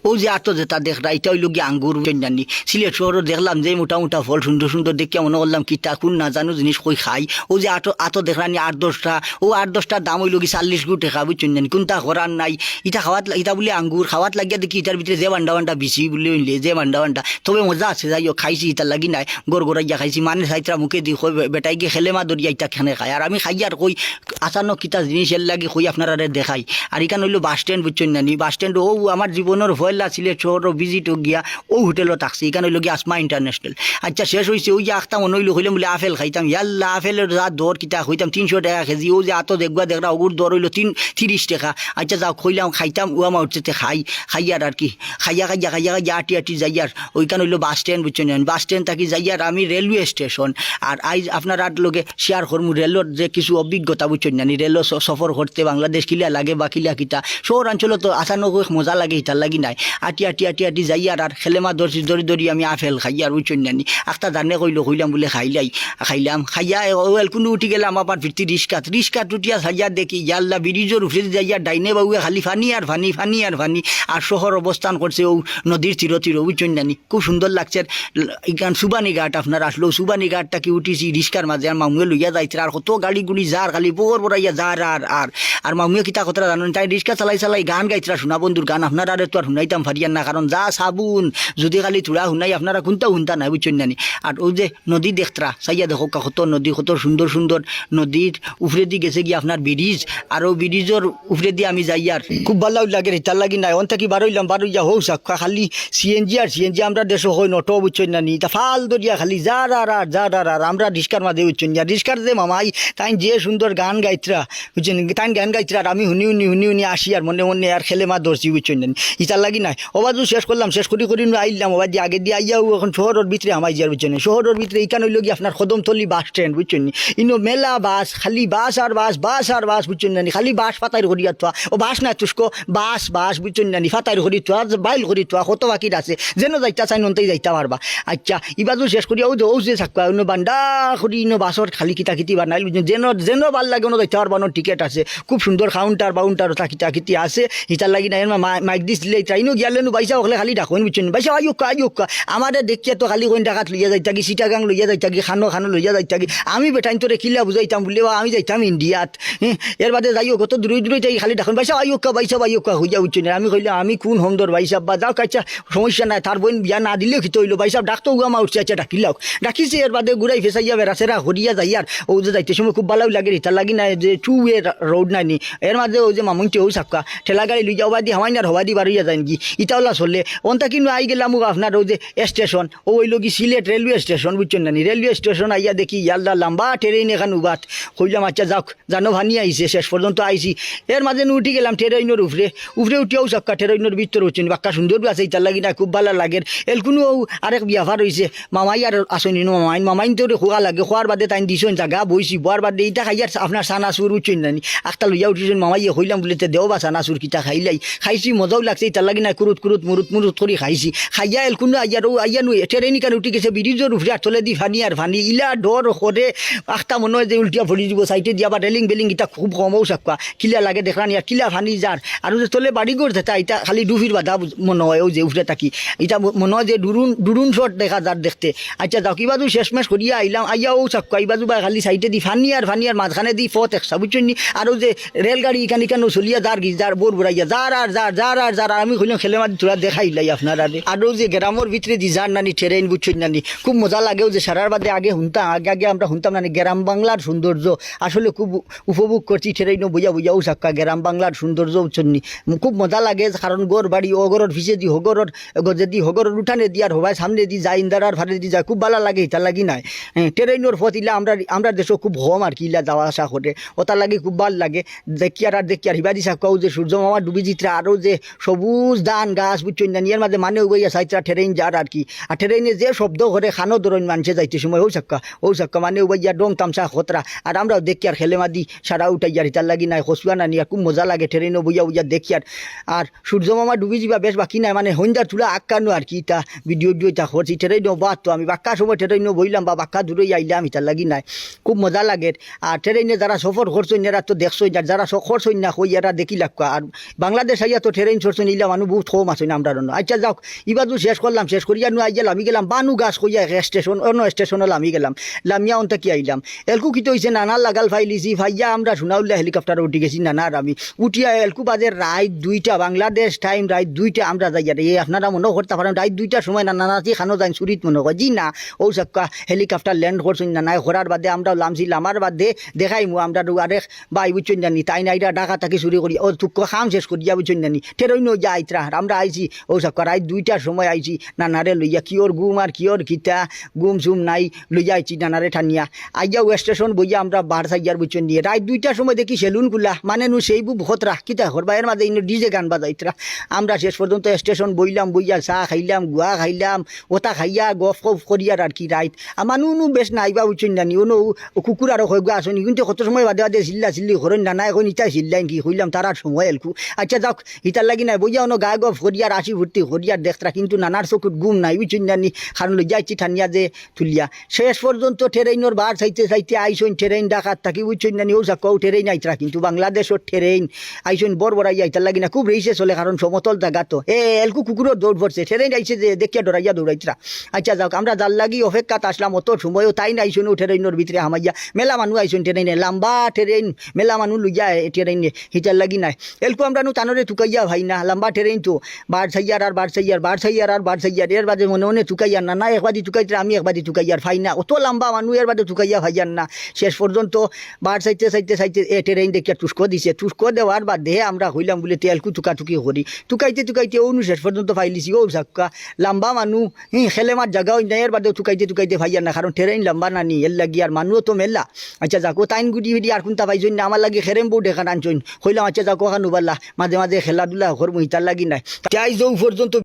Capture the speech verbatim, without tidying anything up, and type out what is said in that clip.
অউ যে আতো যেটা দেখরা, ইটা অইলো গিয়া আঙ্গুর, বুঝছইন না নি? সিলেট শহরো দেখলাম যে মোটা মোটা ফল সুন্দর সুন্দর, দেখিয়া মনো করলাম কিতা কুন না জানু জিনিস কই খাই। অউ যে আতো, আতো দেখরা নি আট দশটা, অউ আট দশটার দাম অইলো গি চাল্লিশ গু টেকা, বুঝছইন না নি? কুনতা করার নাই। ইটা খাওয়াত লা-, ইটা বুলে আঙ্গুর, খাওয়াত লাগিয়া দেখি ইটার ভিতরে যে বান্ডা বান্ডা বিচি বুলে অইলে, যে বান্ডা বান্ডা। তবে মজা আছে, যাই হোক, খাইছি, ইটার লাগি নায়, গড় গড়াইয়া খাইছি। মানে চাইত্রা মুখে দি কই বে-, বেটায় গিয়া খেলেমা ধরিয়া ইটা খানে খায়। আর আমি খাইয়ার কই আচানক কিতা জিনিস, এর লাগি কই আপনারারে দেখাই। আর ইখান অইলো বাস স্ট্যান্ড, বুঝছইন না নি? বাস স্ট্যান্ড অউ আমার জীবনর পয়লা সিলেট শহরো ভিজিটো গিয়া অউ হোটেলো থাকছি। ইখান অইলো গি আসমা ইন্টারন্যাশনাল। আচ্ছা, শেষ অইছে, অউ যে আখতা মনো অইলো কইলাম বুলে আপেল খাইতাম। ইয়াল্লা, আপেলর যা দর কিতা কইতাম, তিনশো টেকা কেজি। অউ যে আতো দেখবা দেখরা, অগুর দর অইলো তিন, তিরিশ টেকা। আচ্ছা, যাও, কইলাম খাইতাম, উয়া মা উঠছে তে খাই, খাইয়ার আর কি। খাইয়া, খাইয়া, খাইয়া, খাইয়া, আটি, আটি যাইয়ার। অউখান অইলো বাস স্ট্যান্ড, বুঝছইন না নি? বাস স্ট্যান্ড থাকি যাইয়ার আমি রেলওয়ে স্টেশন। আর আইজ আপনারার লগে শেয়ার করমু রেলর যে কিছু অভিজ্ঞতা, বুঝছইন না নি? রেলো স-, সফর করতে বাংলাদেশ কিলা লাগে বা কিলা কিতা। শহরাঞ্চলো তো আচানক মজা লাগে, ইটার লাগি নায়। আটি, আটি, আটি, আটি যাইয়ার, আর খেলেমা ধরছি, ধরি, ধরি আমি আপেল খাইয়ার, বুঝছইন না নি? আখতা জানে কইলো, কইলাম বুলে খাইলাই, খাইলাম। খাইয়া এ-, অউ এলকুনু উঠি গেলাম আবার ফিরতি রিস্কাত। রিস্কাত উঠিয়া চাইয়া দেখি, ইয়াল্লা, ব্রিজর উপরেদি যাইয়া ডাইনে বাউয়ে খালি পানি আর পানি, পানি আর পানি। আর শহর অবস্থান করছে অউ নদীর তীরো তীরো, বুঝছইন না নি? খুব সুন্দর লাগছে। ল-, ইখান সুবানীঘাট আপনার আসলো, সুবানীঘাট থাকি উঠিছি রিস্কার মাঝে, আর মামুয়ে লইয়া যাইত্রা, আর কত গাড়ি গুড়ি যার, খালি বর বরাইয়া যার, আর, আর, আর মামুয়ে কিতা করতরা জানইন, তাইন রিস্কা চালাই চালাই গান গাইত্রা, সোনা বন্ধুর গান, আপনারারে তো আর হুনাইতাম পারিয়ার না, কারণ যা সাবুন, যুদি খালি থুড়া হুনাই, আপনারা কুনতাউ হুনতা নায়, বুঝছইন না নি? আর অউ যে নদী দেখত্রা, চাইয়া দেখউক্কা কত নদী, কত সুন্দর সুন্দর নদীর উপরেদি গেছে গি আপনার ব্রিজ, আর অউ ব্রিজর উপরেদি আমি যাইয়ার। খুব ভালা লাগের, ইটার লাগি নায়। অন থাকি বারইলাম, বারইয়া অউ চাউক্কা খালি সিএনজি আর সিএনজি, আমরার দেশো কইন অটো, বুঝছইন না নি? ইতা ফাল ধরিয়া খালি যার আর আর, যার আর আর, আমরা রিস্কার মাঝে, বুঝছইন না? রিস্কার যে মামাই, তাইন যে সুন্দর গান গাইত্রা, বুঝছইন নি? তাইন গান গাইত্রা, আর আমি হুনি হুনি, হুনি হুনি আসি, আর মনে মনে আর খেলেমা ধরছি, বুঝছইন না নি? ইতার লাগি নায়। অবায়দি শেষ করলাম, শেষ করি করি নু আইলাম, অবায়দি আগেদি আইয়াউ অখন শহরর ভিতরে হামাই যার, বুঝছইন নি? শহরর ভিতরে ইখান অইলো গি আপনার কদমতলি বাস স্ট্যান্ড, বুঝছইন নি? ইনো মেলা বাস, খালি বাস আর বাস, বাস আর বাস, বুঝছইন না নি? খালি বাস ফাতাইর করিয়া থুয়া। অউ বাস নায় তুস্কো, বাস, বাস, বুঝছইন না নি? ফাতাইর করি থুয়া, বাইল করি থুয়া, কত বাকির আছে। যেনো যাইতা চাইন, অনতেই যাইতা পারবা। আচ্ছা, ইবায়দি শেষ করি, অউ যে, অউ যে চাউক্কা, অনো বান্ডা করি, ইনো বাসর খালি কিতা কিতি বানাইল, বুঝছইন? যেনো, যেনো ভালা লাগে, অনো যাইতা পারবা, অনো টিকেট আছে। খুব সুন্দর কাউন্টার বাউন্টার অতা কিতা কিতি আছে। ইতার লাগি নায়, এর মা-, মাইক দিস দিলে ইতা, ইনো গিয়ালে নু ভাইসাব অকলে খালি ডাকইন, বুঝছইন নি? ভাইসাব, আইউক্কা, আইউক্কা। আমারে দেখিয়া তো খালি কইন ঢাকাত লইয়া যাইতাগি, চিটাগাং লইয়া যাইতাগি, খানো খানো লইয়া যাইতাগি। আমি বেটাইন্তরে কিলা বুঝাইতাম বুলে, বা আমি যাইতাম ইন্ডিয়াত। হ্যাঁ, এর বাদে যাই হোক, অত দূরই দূরই থাকি খালি ডাকইন, "ভাইসাব, আইউক্কা, ভাইসাব, আইউক্কা," কইয়া, বুঝছইন নি? আমি কইলাম, "আমি কুন হমদর ভাইসাব বা, যাউক, আচ্ছা, সমস্যা নাই, তার বইন বিয়া না দিলেও কিতা অইলো, ভাইসাব ডাক তো উগা মা উঠছে, আচ্ছা, ডাকিলাউক।" ডাকিছে, এর বাদে ঘুরাই ফেসাইয়া বেড়াছেড়া করিয়া যাইয়ার, অউ যে যাইতে সময় খুব ভালাউ লাগের, ইতার লাগি নায় যে টু ওয়ে রোড নায় নি, এর মাঝে অউ যে মামুনটি অউ চাউক্কা, ঠেলা গাড়ি লইয়া অবায়দি হামাইন আর হবায়দি বারইয়া যাইন গি, ইতা অলা চলে। অন থাকি নু আই গেলাম অউ আপনার অউ যে স্টেশন, অউ অইলো গি সিলেট রেলওয়ে স্টেশন, বুঝছইন না নি? রেলওয়ে স্টেশন আইয়া দেখি ইয়াল্লা লাম্বা ট্রেন এখান উবাত। কইলাম, "আচ্ছা যাউক, জানো পানি আইছে, শেষ পর্যন্ত আইছি।" এর মাঝে নু উঠি গেলাম ট্রেনর উপরে, উপরে উঠিয়া অউ চাউক্কা ট্রেনর ভিতর, বুঝছইন নি? বাক্কা সুন্দর আছে, ইতার লাগি নায়, খুব ভালা লাগের। এলকুনু অউ আরেক ব্যাপার অইছে, মামাই আর আছইন নি, মামাইন, মামাইন্তরে খোয়া লাগে, খোয়ার বাদে তাইন দিছইন জাগা, বইছি, বওয়ার বাদে ইতা খাইয়ার আপনার চানাচুর, বুঝছইন না নি? আখতা লইয়া উঠিছইন, মামাইয়ে কইলাম বুলে, "তে দেও বা চানাচুর কিতা খাইলাই।" খাইছি, মজাউ লাগছে, ইতার লাগি নায়, কুরুত কুরুত মুরুত মুরুত করি খাইছি। খাইয়া এলকুনু আইয়ার, অউ আইয়া নু ট্রেন ইখান উঠি গেছে, ব্রিজর উপরে আর তলেদি পানি আর পানি, ইলা ডর করে, আখতা মনো অয় যে উল্টিয়া পড়ি যিবো, সাইডেদি আবার রেলিং বেলিং ইতা খুব কম, অউ চাউক্কা। কিলা লাগে দেখরা নি, আর কিলা পানি যার। আর অউ যে তলে বাড়িঘর যেতা, ইতা খালি ডুবির বাধা বুঝ-, মনো অয়, অউ যে উপরে থাকি। ইতা ম-, মনো অয় যে ড্রোন, ড্রোন শট দেখা যার দেখতে। আচ্ছা, যাউক, ইবায়দি শেষমেশ করিয়া আইলাম, আইয়া অউ চাউক্কা, ইবায়দি বা খালি সাইডেদি পানি আর পানি আর মাঝখানেদি পথ একছা, বুঝছইন নি? আর অউ যে রেলগাড়ি ইখান ইখান নু চলিয়া যার গি, যার বর বরাইয়া, যার আর যার, যার আর যার। আর আমি কইলাম, "খেলেমা দি থুড়া দেখাইলাই আপনারারে।" আর অউ যে গ্রামর ভিতরেদি যার না নি ট্রেন, বুঝছইন না নি? খুব মজা লাগে, অউ যে সারার বাদে আগে হুনতাম, আগে আগে আমরা হুনতাম না নি, গ্রাম বাংলার সৌন্দর্য। আসলে খুব উপভোগ করছি ট্রেনও বইয়া বইয়া, অউ চাউক্কা গ্রাম বাংলার সৌন্দর্য, বুঝছইন নি? খুব মজা লাগে, কারণ ঘর বাড়ি, অউ ঘরর পিছেদি হউ ঘরর, গজেদি হউ ঘরর, উঠানেদি আর হবায় সামনেদি যায়, ইন্দারার ফারেদি যায়, খুব ভালা লাগে, ইতার লাগি নায়। হ্যাঁ, ট্রেনর পথ ইলা আমরা, আমরার দেশো খুব কম আর কি, ইলা যাওয়া আসা করে, অতার লাগি খুব ভালা লাগে। দেখিয়ার আর দেখিয়ার, হিবাদি চাউক্কা অউ যে সূর্য মামা ডুবি যিতরা, আর অউ যে সবুজ ধান গাছ, বুঝছইন না নি, এর মাঝে মানে উবাইয়া চাইত্রা ট্রেন যার আর কি। আর ট্রেনে যে শব্দ করে, কানো ধরইন মানষে যাইতে সময়, অউ চাউক্কা, অউ চাউক্কা, মানে উবাইয়া ঢং তামশা করতরা। আর আমরাও দেখিয়ার খেলেমা দি সারা উঠাইয়ার, ইতার লাগি নায়, কচুয়া নানি, আর খুব মজা লাগে ট্রেনও বইয়া বইয়া দেখিয়ার। আর সূর্য মামা ডুবি যিবা বেশ বাকি নায়, মানে হইন্দার থুড়া আগ কানো আর কি, ইতা ভিডিও টিডিও ইতা করছি। ট্রেনও বাদ তো আমি বাক্কা সময় ট্রেনও বইলাম বা বাক্কা দূরই আইলাম, ইতার লাগি নায়, খুব মজা লাগের। আর ট্রেনে যারা সফর করছইন, এরা তো দেখছইন, আর যারা স-, করছইন না, কই এরা দেখিলাউক্কা। আর বাংলাদেশ আইয়া তো ট্রেন চড়ছইন, ইলা মানুষ বহুত কম আছইন আমরার অনো। আচ্ছা যাউক, ইবাদু শেষ করলাম, শেষ করিয়া নু আইয়া লামি গেলাম বানু গাছ কইয়া এক স্টেশন, অনো স্টেশনো লামি গেলাম। লামিয়া অন থাকি আইলাম। এলকু কিতা অইছে, নানার লাগাল ফাইলিছি, ফাইয়া আমরা সোনাউল্লা হেলিকপ্টারো উঠি গেছি নানার আমি। উঠিয়া এলকু বাজে রাইত দুইটা, বাংলাদেশ টাইম রাইত দুইটা আমরা যাইয়ার। এই আপনারা মনো করতা পারইন, রাইত দুইটার সময় না নানাজি খানো যাইন চুরিত মনো কয়। জি না, অউ চাউক্কা হেলিকপ্টার ল্যান্ড করছইন নানায়, করার বাদে আমরাও লামছি, লামার বাদে দেখাইমু আমরার আরেক ভাই বুঝছইন জানি, তাইন আইরা ঢাকা থাকি চুরি করি, অউ চাউক্কা কাম শেষ করিয়া বুঝছইন জানি, ট্রেইনো ইয়া আইতরা, আর আমরা আইছি, অউ চাউক্কা রাইত দুইটার সময় আইছি, নানারে লইয়া, কিওর ঘুম আর কিওর কিতা, ঘুম চুম নাই, লইয়া আইছি নানারে টানিয়া, আইয়া অউ স্টেশন বইয়া আমরা বার চাইয়ার বুঝছইন নি, রাইত দুইটার সময় দেখি সেলুন খুলা, মানে নু সেই বু খতরা, কিতা করবা, এর মাঝে ইনো ডিজে গান বাজাইতরা, আমরা শেষ পর্যন্ত স্টেশন বইলাম, বইয়া চা খাইলাম, গুয়া খাইলাম, ওটা খাইয়া গফ গফ করিয়ার আর কি রাইত। আর মানু উনু বেশ নাই বা বুঝছইন জানি, অনো কুকুর আরো কয়েকগু আছইন, কিন্তু কত সময় বাদে বাদে চিল্লা চিল্লি করইন, নানায় কইন ইতা চিল্লাইন কি কইলাম, তারার সময় এলকু। আচ্ছা যাউক, ইতার লাগি নাই, বইয়া অনো গায়ে গফ করিয়ার আসি ফুর্তি করিয়ার দেখতরা, কিন্তু নানার চকুত ঘুম নাই বুঝছইন জানি, কারণ লইয়া আইছি টানিয়া যে তুলিয়া। শেষ পর্যন্ত ট্রেইনর বার চাইতে চাইতে আইছইন ট্রেইন ঢাকাত থাকি বুঝছইন জানি, অউ চাউক্কা অউ ট্রেইন আইতরা, কিন্তু বাংলাদেশর ট্রেইন আইছইন বড় বড় আইয়া, ইতার লাগি না, খুব রেইসে চলে, কারণ সমতল জাগা তো। এ, এলকু কুকুরর দৌড় পড়ছে, ট্রেইন আইছে যে দেখিয়া ডরাইয়া দৌড়াইতরা। আচ্ছা যাউক, আমরা যার লাগি অপেক্ষাত আসলাম অত সময়ও, তাইন আইছইন অউ ট্রেইনর ভিতরে হামাইয়া, মেলা মানু আইছইন ট্রেইনে, লাম্বা ট্রেইন, মেলা মানু লইয়া এ ট্রেইনে, হিতার লাগি নাই। এলকু আমরা নু তানরে তুকাইয়া পাই না, লাম্বা ট্রেইন তো, বার চাইয়ার আর বার চাইয়ার, বার চাইয়ার আর বার চাইয়ার, এর বাদে মনে মনে তুকাইয়ার না, না একবাদি তুকাইতরা, আমি একবাদি তুকাইয়ার পাই না, অত লাম্বা মানু এর বাদে তুকাইয়া পাইয়ার না। শেষ পর্যন্ত বার চাইতে চাইতে চাইতে এ ট্রেইন দেখিয়া টুস্কো দিছে, টুস্কো দেওয়ার বাদে আমরা কইলাম বুলে তে এলকু তুকাতুকি করি, তুকাইতে তুকাইতে অউ নু শেষ পর্যন্ত পাইলিছি, অউ চাউক্কা লাম্বা মানু, হি, খেলেমার জাগা অইন না, এর বাদে তুকাইতে তুকাইতে পাইয়ার না, কারণ ট্রেইন লাম্বা না নি, এর লাগি আর মানুও তো মেলা। আচ্ছা যাউক, অউ তাইন গুটি ফিটি আর কুনতা পাইছইন না, আমার লাগি খেরেম বোর্ড এখান আনছইন, কইলাম আচ্ছা যাউক, অখান উবাল্লা, মাঝে মাঝে খেলাধুলা করমু, হিতার লাগি নাই। তাই যে অউ পর্যন্ত